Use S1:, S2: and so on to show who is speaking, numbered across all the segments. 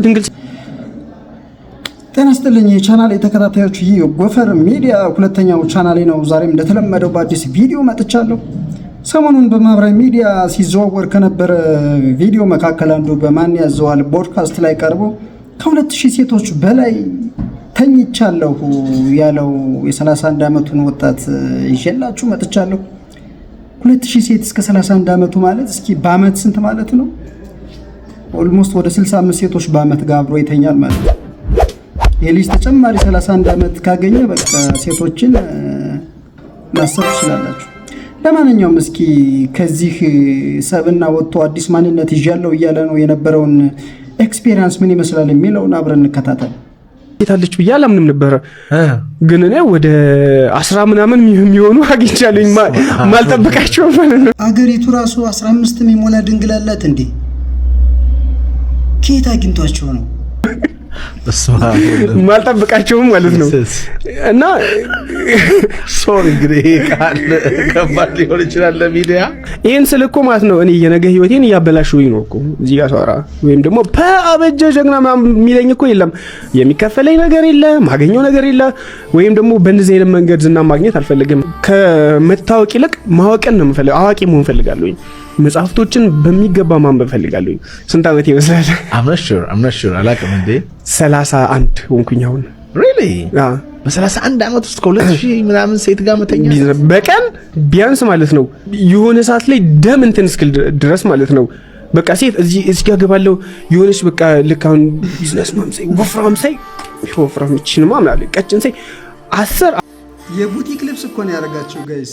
S1: ድንግል
S2: ጤና ይስጥልኝ የቻናል የተከታታዮች፣ ይህ ጎፈር ሚዲያ ሁለተኛው ቻናሌ ነው። ዛሬም እንደተለመደው በአዲስ ቪዲዮ መጥቻለሁ። ሰሞኑን በማህበራዊ ሚዲያ ሲዘዋወር ከነበረ ቪዲዮ መካከል አንዱ በማን ያዘዋል ፖድካስት ላይ ቀርቦ ከ2000 ሴቶች በላይ ተኝቻለሁ ያለው የ31 ዓመቱን ወጣት ይዤላችሁ መጥቻለሁ። 2000 ሴት እስከ 31 ዓመቱ ማለት እስኪ በአመት ስንት ማለት ነው? Almost ወደ 65 ሴቶች በአመት ጋር አብሮ ይተኛል ማለት ነው። የልጅ ተጨማሪ 31 ዓመት ካገኘ በቃ ሴቶችን ማሰብ ትችላላችሁ። ለማንኛውም እስኪ ከዚህ ሰብና ወጥቶ አዲስ ማንነት ይዣለሁ እያለ ነው የነበረውን experience ምን ይመስላል የሚለውን አብረን እንከታተል።
S1: አለች ብዬ አላምንም ነበረ፣ ግን እኔ ወደ 10 ምናምን የሚሆኑ አግኝቻለሁኝ፣ ማልጠብቃቸው ማለት ነው።
S2: አገሪቱ ራሱ 15 የሚሞላ ድንግል አላት እንዴ? ከየት አግኝቷቸው ነው?
S1: ማልጠብቃቸውም ማለት ነው። እና
S3: Sorry፣ እንግዲህ ይሄ ቃል ከባድ ሊሆን ይችላል ለሚዲያ።
S1: ይህን ስል እኮ ማለት ነው እኔ የነገ ህይወቴን እያበላሽሁኝ ነው እኮ እዚህ ጋር ሳወራ፣ ወይም ደግሞ አበጀ ጀግና ምናምን የሚለኝ እኮ የለም። የሚከፈለኝ ነገር የለ፣ ማገኘው ነገር የለ፣ ወይም ደግሞ በእንደዚህ አይነት መንገድ ዝና ማግኘት አልፈልግም። ከመታወቅ ይልቅ ማወቅን ነው የምፈልገው። አዋቂ መሆን እፈልጋለሁኝ። መጽሐፍቶችን በሚገባ ማንበብ እፈልጋለሁኝ። ስንት ዓመት ይመስላል?
S3: I'm not sure፣ አላውቅም እንዴ።
S1: 31 ሆንኩኝ አሁን።
S3: Really? በ31 ዓመት ውስጥ ከ2000 ምናምን ሴት ጋር መተኛ?
S1: በቀን ቢያንስ ማለት ነው፣ የሆነ ሰዓት ላይ ደም እንትን እስክል ድረስ ማለት ነው። በቃ ሴት እዚህ ጋር ገባለሁ፣ የሆነች በቃ ልክ አሁን ቢዝነስ ማም ሳይ፣ ወፍራም ሳይ፣ ወፍራም ይችንማ ምናምን፣ ቀጭን ሳይ 10
S2: የቡቲክ ልብስ እኮ ነው ያደረጋቸው guys።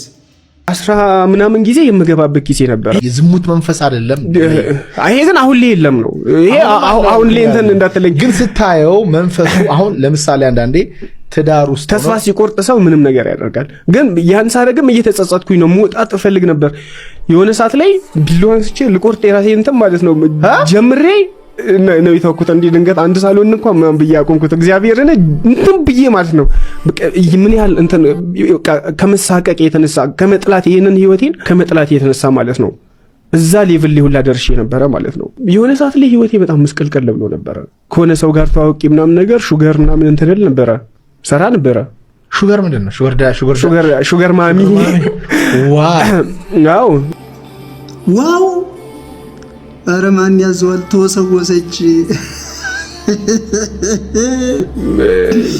S1: 10 ምናምን ጊዜ የምገባበት ጊዜ ነበር።
S3: የዝሙት መንፈስ አይደለም።
S1: ይሄ ግን አሁን ላይ የለም ነው። ይሄ አሁን ላይ እንትን እንዳትለኝ።
S3: ግን ስታየው መንፈሱ አሁን ለምሳሌ አንዳንዴ ትዳር ውስጥ
S1: ተስፋ ሲቆርጥ ሰው ምንም ነገር ያደርጋል። ግን ያን ሳደርግም እየተጸጸትኩኝ ነው። መውጣት እፈልግ ነበር። የሆነ ሰዓት ላይ ቢላዋ አንስቼ ልቆርጥ የራሴ እንትን ማለት ነው ጀምሬ ነው የተውኩት። እንዲህ ድንገት አንድ ሳልሆን እንኳን ምናምን ብዬ አቆምኩት። እግዚአብሔርን እንትን ብዬ ማለት ነው ምን ያህል እንትን ከመሳቀቅ የተነሳ፣ ከመጥላት፣ ይሄንን ህይወቴን ከመጥላት የተነሳ ማለት ነው እዛ level ላይ ሁላ ደርሼ ነበረ ማለት ነው። የሆነ ሰዓት ላይ ህይወቴ በጣም ምስቅልቅል ብሎ ነበረ። ከሆነ ሰው ጋር ተዋውቂ ምናምን ነገር sugar ምናምን እንትን እል ነበረ፣ ሰራ ነበረ።
S3: Sugar ምንድን ነው? Sugar
S1: Sugar mommy።
S3: Wow።
S1: አዎ።
S2: Wow! ኧረ ማን ያዘዋል? ተወሰወሰች።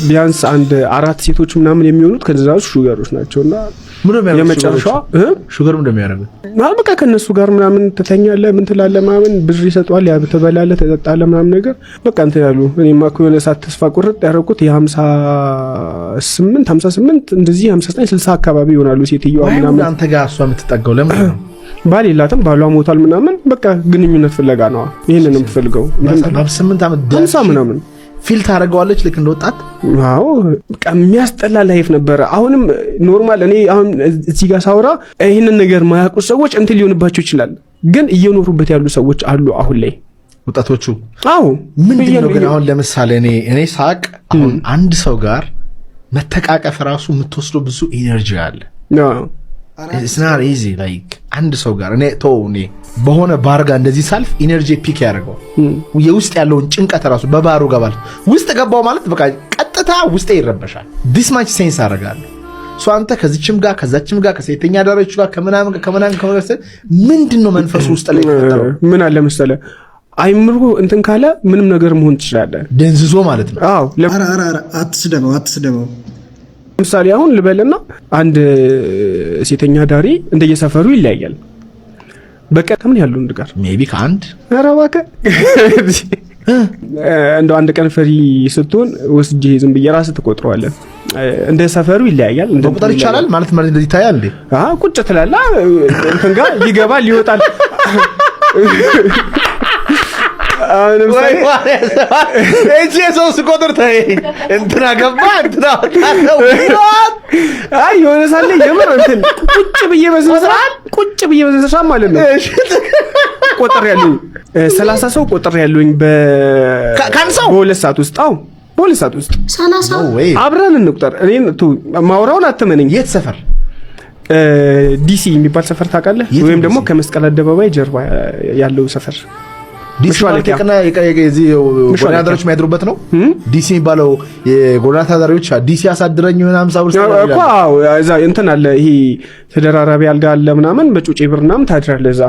S1: ቢያንስ አንድ አራት ሴቶች ምናምን የሚሆኑት ከዛ ውስጥ sugar ኦች ናቸውና የመጨረሻዋ
S3: Sugar ምንድን ነው የሚያደርጉት?
S1: በቃ ከነሱ ጋር ምናምን ትተኛለህ፣ ምን ትላለህ ምናምን፣ ብር ይሰጠዋል፣ ያ ትበላለህ፣ ትጠጣለህ ምናምን ነገር በቃ እንትን ያሉ። እኔማ እኮ የሆነ ሰዓት ተስፋ ቁርጥ ያደረኩት የ58 58 እንደዚህ 59 60 አካባቢ ይሆናሉ ሴትዮዋ ምናምን።
S3: አንተ ጋር እሷ የምትጠጋው ለምን ነው?
S1: ባል የላትም፣ ባሏ ሞቷል ምናምን፣ በቃ ግንኙነት ፍለጋ ነዋ። ይህንን ነው የምትፈልገው።
S3: በ8 ዓመት
S1: 50 ምናምን
S3: Feel ታደርገዋለች ልክ እንደወጣት።
S1: አዎ፣ በቃ የሚያስጠላ life ነበረ። አሁንም normal እኔ አሁን እዚህ ጋር ሳውራ ይህንን ነገር ማያውቁ ሰዎች እንትን ሊሆንባቸው ይችላል፣ ግን እየኖሩበት ያሉ ሰዎች አሉ አሁን ላይ።
S3: ወጣቶቹ።
S1: አዎ።
S3: ምንድን ነው ግን አሁን ለምሳሌ እኔ ሳቅ አሁን አንድ ሰው ጋር መተቃቀፍ ራሱ የምትወስደው ብዙ energy አለ። It's not easy፣ like አንድ ሰው ጋር እኔ ተው፣ እኔ በሆነ ባር ጋር እንደዚህ ሳልፍ energy peak ያደርገው የውስጥ ያለውን ጭንቀት ራሱ በባሩ ጋር ባልፍ ውስጥ ገባው ማለት በቃ ቀጥታ ውስጤ ይረበሻል። This much sense አደርጋለሁ። So አንተ ከዚችም ጋር ከዛችም ጋር ከሴተኛ አዳሪዎቹ ጋር ከምናምን ጋር ከምናምን ከምናምን ምንድን ነው መንፈሱ ውስጥ ላይ የተፈጠረው?
S1: ምን አለ መሰለህ፣ አይምሮ እንትን ካለ ምንም ነገር መሆን ትችላለህ።
S3: ደንዝዞ ማለት ነው።
S1: አዎ።
S2: ኧረ ኧረ ኧረ አትስደበው፣ አትስደበው።
S1: ለምሳሌ አሁን ልበልና አንድ ሴተኛ አዳሪ እንደየሰፈሩ ይለያያል። በቀን ከምን ያሉ ወንድ ጋር
S3: Maybe ከአንድ
S1: ኧረ እባክህ፣ እንደው አንድ ቀን free ስትሆን ወስጄ ዝም ብዬ ራስህ ትቆጥረዋለህ። እንደ ሰፈሩ ይለያያል። እንደ
S3: መቁጠር ይቻላል ማለት ማለት እንደዚህ ይታያል እንዴ?
S1: አዎ፣ ቁጭ ትላለህ፣ እንትን ጋር ይገባል ይወጣል። አሁን ለምሳሌ
S3: እቺ የሰው ስቆጥር ተይ፣ እንትና ገባ እንትና ወጣ ነው።
S1: አይ የሆነ ሳለ የምር እንትን ቁጭ ብዬ በስነ ስርዓት፣ ቁጭ ብዬ በስነ ስርዓት ማለት ነው ቆጥር ያለኝ 30 ሰው ቆጥር ያለኝ
S3: ከአንድ ሰው?
S1: በ2 ሰዓት ውስጥ። አዎ፣ በ2 ሰዓት ውስጥ።
S2: 30?
S3: ወይ
S1: አብረን እንቁጠር። እኔን ማውራውን አትመነኝ።
S3: የት ሰፈር?
S1: ዲሲ የሚባል ሰፈር ታውቃለህ?
S3: የት ነው
S1: ወይም ደግሞ
S3: ዲሲ?
S1: ከመስቀል አደባባይ ጀርባ ያለው ሰፈር።
S3: ዲሲ ማለት ጎዳና ተዳዳሪዎች የሚያድሩበት ነው። ዲሲ የሚባለው የጎዳና ተዳዳሪዎች ዲሲ አሳድረኝ የሆነ 50 ብር
S1: እኮ እዛ እንትን አለ፣ ይሄ ተደራራቢ አልጋ አለ ምናምን፣ በጩጬ ብር ምናምን ታድራለህ እዛ።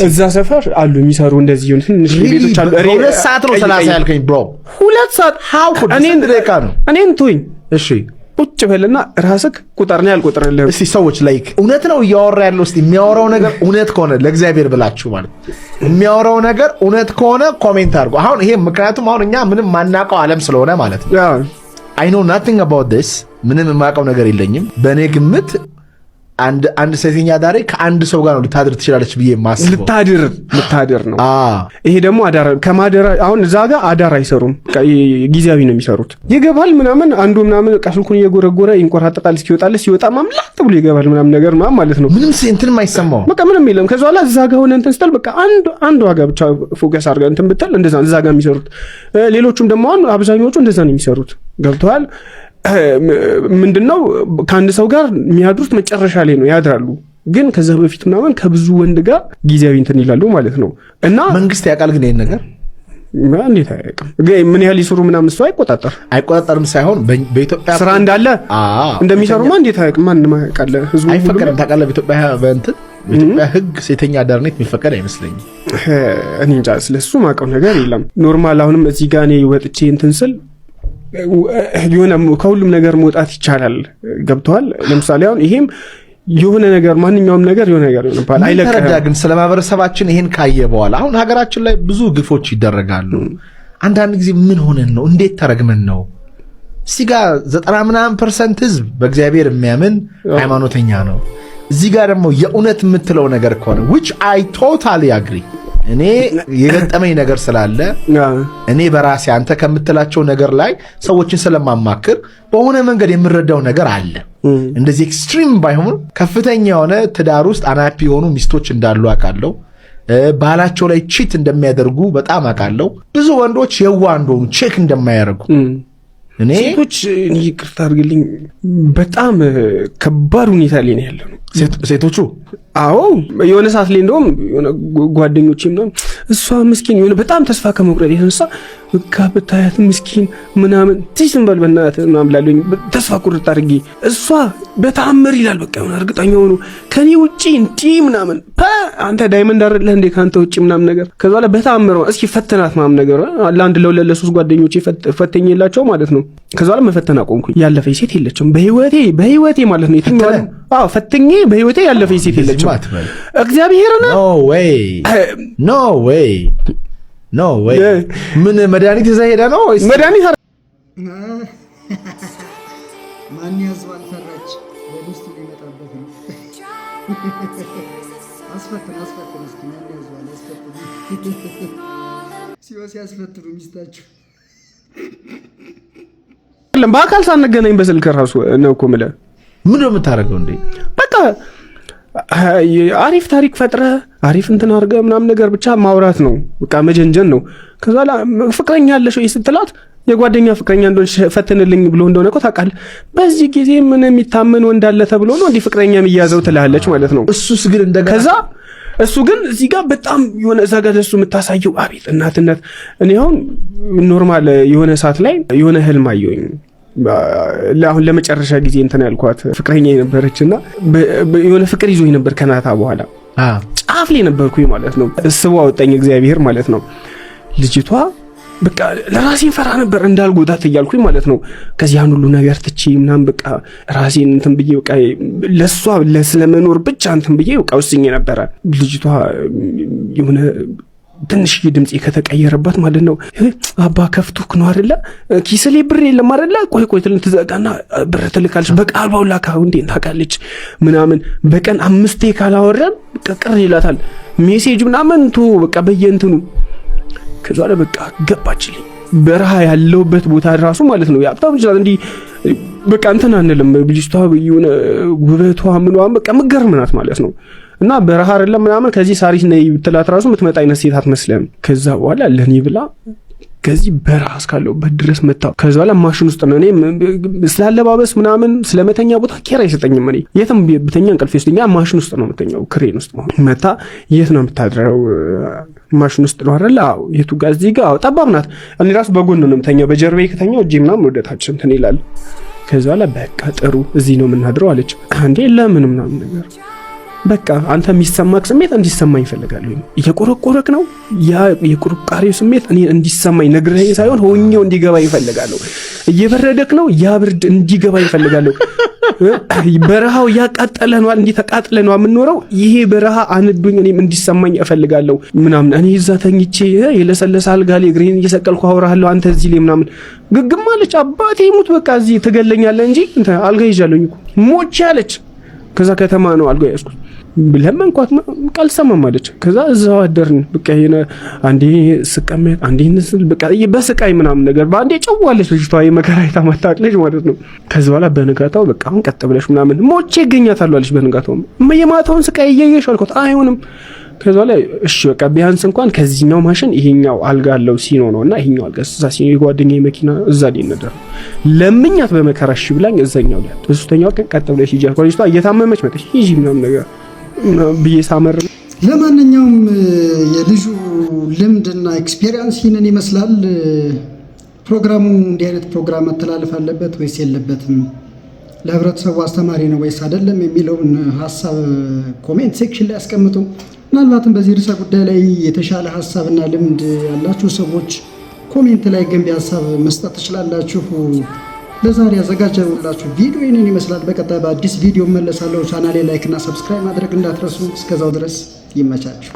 S1: እዛ ሰፈር አሉ የሚሰሩ እንደዚህ የሆኑ ትንሽ ቤቶች አሉ።
S3: 2 ሰዓት ነው 30 ያልከኝ bro?
S1: 2 ሰዓት።
S3: How?
S1: እኔን
S3: ደቂቃ ነው።
S1: እኔን ተወኝ።
S3: እሺ።
S1: ቁጭ በልና ራስህ ቁጥር ነው፣ ያልቆጥርልህም።
S3: እስቲ ሰዎች like እውነት ነው እያወራ ያለው? እስቲ የሚያወራው ነገር እውነት ከሆነ፣ ለእግዚአብሔር ብላችሁ ማለት የሚያወራው ነገር እውነት ከሆነ comment አድርጉ። አሁን ይሄ ምክንያቱም አሁን እኛ ምንም ማናውቀው ዓለም ስለሆነ ማለት ነው። I know nothing about this። ምንም የማውቀው ነገር የለኝም። በእኔ ግምት አንድ ሴተኛ አዳሪ ከአንድ ሰው ጋር ነው ልታድር ትችላለች ብዬ የማስበው።
S1: ልታድር ነው። ይሄ ደግሞ አዳር ከማደር፣ አሁን እዛ ጋር አዳር አይሰሩም። ጊዜያዊ ነው የሚሰሩት። ይገባል ምናምን አንዱ ምናምን በቃ ስልኩን እየጎረጎረ ይንቆራጠጣል እስኪወጣልህ፣ ሲወጣ ማምላጥ ብሎ ይገባል ምናምን ነገር ምናምን ማለት ነው።
S3: ምንም እንትንም አይሰማውም።
S1: በቃ ምንም የለም። ከዛ በኋላ እዛ ጋር ሆነ እንትን ስትል በቃ አንድ ዋጋ ብቻ focus አድርገህ እንትን ብትል እንደዛ እዛ ጋር የሚሰሩት። ሌሎቹም ደግሞ አሁን አብዛኞቹ እንደዛ ነው የሚሰሩት። ገብተዋል። ምንድነው፣ ከአንድ ሰው ጋር የሚያድሩት መጨረሻ ላይ ነው ያድራሉ። ግን ከዛ በፊት ምናምን ከብዙ ወንድ ጋር ጊዜያዊ እንትን ይላሉ ማለት ነው። እና
S3: መንግስት ያውቃል ግን ይሄን ነገር?
S1: እንዴት አያውቅም? ምን ያህል ይስሩ ምናምን እሱ አይቆጣጠር
S3: አይቆጣጠርም ሳይሆን በኢትዮጵያ
S1: ስራ እንዳለ እንደሚሰሩማ እንዴት አያውቅም? ማንም ያውቃል። ህዝቡ
S3: አይፈቀድም። ታውቃለህ፣ በኢትዮጵያ በእንትን በኢትዮጵያ ህግ ሴተኛ አዳሪነት የሚፈቀድ አይመስለኝም።
S1: እኔ እንጃ፣ ስለሱ ማውቀው ነገር የለም። Normal አሁንም እዚህ ጋር እኔ ወጥቼ እንትን ስል የሆነ ከሁሉም ነገር መውጣት ይቻላል። ገብተዋል። ለምሳሌ አሁን ይሄም የሆነ ነገር ማንኛውም ነገር የሆነ ነገር ይሆንብሃል።
S3: አይለቅህም። ተረዳ ግን ስለ ማህበረሰባችን ይሄን ካየ በኋላ አሁን ሀገራችን ላይ ብዙ ግፎች ይደረጋሉ። አንዳንድ ጊዜ ምን ሆነን ነው? እንዴት ተረግመን ነው? እዚህ ጋር ዘጠና ምናምን percent ህዝብ በእግዚአብሔር የሚያምን ሃይማኖተኛ ነው። እዚህ ጋር ደግሞ የእውነት የምትለው ነገር ከሆነ፣ which I totally agree፣ እኔ የገጠመኝ ነገር ስላለ እኔ በራሴ አንተ ከምትላቸው ነገር ላይ ሰዎችን ስለማማክር በሆነ መንገድ የምረዳው ነገር አለ። እንደዚህ extreme ባይሆን ከፍተኛ የሆነ ትዳር ውስጥ unhappy የሆኑ ሚስቶች እንዳሉ አውቃለሁ። ባላቸው ላይ cheat እንደሚያደርጉ በጣም አውቃለሁ። ብዙ ወንዶች የዋህ እንደሆኑ፣ check እንደማያደርጉ እኔ
S1: ሴቶች፣ ይቅርታ አድርግልኝ፣ በጣም ከባድ ሁኔታ ላይ ነው ያለ ነው።
S3: ሴቶቹ።
S1: አዎ፣ የሆነ ሰዓት ላይ እንደውም የሆነ ጓደኞቼ ምናምን እሷ ምስኪን የሆነ በጣም ተስፋ ከመቁረጥ የተነሳ በቃ ብታያት ምስኪን ምናምን ዝም በል በእናትህ ምናምን ብላለኝ። ተስፋ ቁርጥ አድርጌ እሷ በተአምር ይላል፣ በቃ የሆነ እርግጠኛ ሆኖ ከኔ ውጪ እንዲህ ምናምን፣ አንተ diamond አይደለህ እንዴ ከአንተ ውጪ ምናምን ነገር። ከዛ በኋላ በተአምር እስኪ ፈተናት ምናምን ነገር ለአንድ ለሁለት ለሶስት ጓደኞቼ ፈተኝላቸው ማለት ነው። ከዛ በኋላ መፈተን አቆምኩኝ። ያለፈኝ ሴት የለችም በህይወቴ፣ በህይወቴ ማለት ነው። የትኛው አዎ፣ ፈትኜ በህይወቴ ያለፈኝ ሴት የለችም። እግዚአብሔርን።
S3: No way, no way, no way። ምን መድኃኒት ይዘህ ሄደህ ነው ወይስ?
S1: መድኃኒት
S2: ማን ያዝባል ፈራች። በሚስቱ ሊመጣበት ነው። አስፈትን አስፈትን እስኪ ማን ያዝባል አስፈትን ሲወስ ያስፈትኑ ሚስታችሁ።
S1: በአካል ሳንገናኝ በስልክ ራሱ ነው እኮ የምልህ።
S3: ምን ነው የምታደርገው እንዴ?
S1: በቃ አሪፍ ታሪክ ፈጥረህ አሪፍ እንትን አድርገህ ምናምን ነገር ብቻ ማውራት ነው፣ በቃ መጀንጀን ነው። ከዛ ፍቅረኛ አለሽ ወይ ስትላት የጓደኛ ፍቅረኛ እንደሆነ ፈትንልኝ ብሎ እንደሆነ እኮ ታውቃለህ። በዚህ ጊዜ ምን የሚታመን ወንድ አለ ተብሎ ነው እንዲህ ፍቅረኛ የሚያዘው ትላለች ማለት ነው።
S3: እሱስ ግን እንደገና
S1: ከዛ እሱ ግን እዚህ ጋር በጣም የሆነ እዛ ጋር ለሱ የምታሳየው አቤት እናትነት። እኔ አሁን normal የሆነ ሰዓት ላይ የሆነ ህልም አየሁኝ። አሁን ለመጨረሻ ጊዜ እንትን ያልኳት ፍቅረኛ የነበረች እና የሆነ ፍቅር ይዞኝ ነበር ከናታ በኋላ ጫፍ ላይ ነበርኩኝ ማለት ነው። እስቦ አወጣኝ እግዚአብሔር ማለት ነው። ልጅቷ በቃ ለራሴን ፈራ ነበር እንዳልጎዳት እያልኩኝ ማለት ነው። ከዚህ ያን ሁሉ ነገር ትቼ ምናምን በቃ ራሴን እንትን ብዬ በቃ ለእሷ ስለመኖር ብቻ እንትን ብዬ በቃ ወስኜ ነበረ። ልጅቷ የሆነ ትንሽዬ ድምፄ ከተቀየረባት ማለት ነው፣ አባ ከፍቶክ ነው አይደለ? ኪስ ላይ ብር የለም አይደለ? ቆይ ቆይ ትልን ትዘጋና ብር ትልካለች። በቃል ባውላ አካውንቴን ታውቃለች ምናምን። በቀን አምስቴ ካላወራን ቅር ይላታል። Message ምናምን ቶ በቃ በየእንትኑ። ከዛ ላይ በቃ ገባችልኝ። በረሃ ያለውበት ቦታ ራሱ ማለት ነው ያብታም ይችላል እንዲህ በቃ እንትን አንልም። ልጅቷ የሆነ ውበቷ ምኗም በቃ ምገርም ናት ማለት ነው። እና በረሃ አይደለም ምናምን ከዚህ ሳሪስ ነይ ብትላት ራሱ የምትመጣ አይነት ሴት አትመስልም። ከዛ በኋላ ለእኔ ብላ ከዚህ በረሃ እስካለሁበት ድረስ መታ። ከዛ በኋላ ማሽን ውስጥ ነው። እኔ ስላለባበስ ምናምን ስለመተኛ ቦታ care አይሰጠኝም። እኔ የትም ብተኛ እንቅልፍ ይወስደኛል። ማሽን ውስጥ ነው የምተኛው፣ ክሬን ውስጥ መታ። የት ነው የምታድረው? ማሽን ውስጥ ነው አይደል? አዎ። የቱ ጋር? እዚህ ጋር። አዎ። ጠባብ ናት። እኔ ራሱ በጎን ነው የምተኛው። በጀርባዬ ከተኛው እጄ ምናምን ወደታች እንትን ይላል። ከዛ በኋላ በቃ ጥሩ እዚህ ነው የምናድረው አለች። እንዴ ለምን ምናምን ነገር፣ በቃ አንተ የሚሰማክ ስሜት እንዲሰማኝ እፈልጋለሁ። እየቆረቆረክ ነው፣ ያ የቁርቃሪው ስሜት እኔ እንዲሰማኝ፣ ነግረኸኝ ሳይሆን ሆኜው እንዲገባኝ እፈልጋለሁ። እየበረደክ ነው፣ ያ ብርድ እንዲገባኝ እፈልጋለሁ። በረሃው እያቃጠለ ነው፣ እንዲህ ተቃጥለ ነው የምንኖረው። ይሄ በረሃ አንዱኝ እኔም እንዲሰማኝ እፈልጋለሁ ምናምን። እኔ እዛ ተኝቼ የለሰለሰ አልጋ ላይ እግሬን እየሰቀልኩ አወራለሁ፣ አንተ እዚህ ላይ ምናምን። ግግም አለች። አባቴ ሙት በቃ እዚህ ትገለኛለህ እንጂ አልጋ ይዣለሁኝ እኮ ሞቼ አለች። ከዛ ከተማ ነው አልጋ ያዝኩት። ለመንኳት፣ አልሰማም አለች። ከዛ እዛው አደርን። በቃ የሆነ አንዴ ስቀመጥ አንዴ ንስል በቃ በስቃይ ምናምን ነገር፣ በአንዴ ጨዋለች ልጅቷ፣ የመከራ የማታውቅ ልጅ ማለት ነው። ከዛ በኋላ በንጋታው በቃ አሁን ቀጥ ብለሽ ምናምን ሞቼ እገኛታለሁ አለች። በንጋታው የማታውን ስቃይ እያየሽ አልኳት፣ አይሆንም። ከዛ በኋላ እሺ በቃ ቢያንስ እንኳን ከዚህኛው ማሽን ይሄኛው አልጋ አለው፣ ሲኖ ነው፣ እና ይሄኛው አልጋ እዛ ሲኖ የጓደኛዬ መኪና እዛ ላይ ነበር። ለምኛት በመከራ እሺ ብላኝ እዛኛው ላይ በሶስተኛው ቀን ቀጥ ብለሽ ሂጂ አልኳት። ልጅቷ እየታመመች መጣች። ሂጂ ምናምን ነገር ብዬ ሳመር
S2: ለማንኛውም የልጁ ልምድና experience ይህንን ይመስላል። ፕሮግራሙ እንዲህ አይነት ፕሮግራም መተላለፍ አለበት ወይስ የለበትም፣ ለህብረተሰቡ አስተማሪ ነው ወይስ አይደለም የሚለውን ሀሳብ comment section ላይ አስቀምጡ። ምናልባትም በዚህ ርዕሰ ጉዳይ ላይ የተሻለ ሀሳብና ልምድ ያላችሁ ሰዎች comment ላይ ገንቢ ሀሳብ መስጠት ትችላላችሁ። ለዛሬ ያዘጋጀሁላችሁ ቪዲዮ ይህንን ይመስላል። በቀጣይ በአዲስ ቪዲዮ እመለሳለሁ። ቻናሌ like እና subscribe ማድረግ እንዳትረሱ። እስከዛው ድረስ ይመቻችሁ።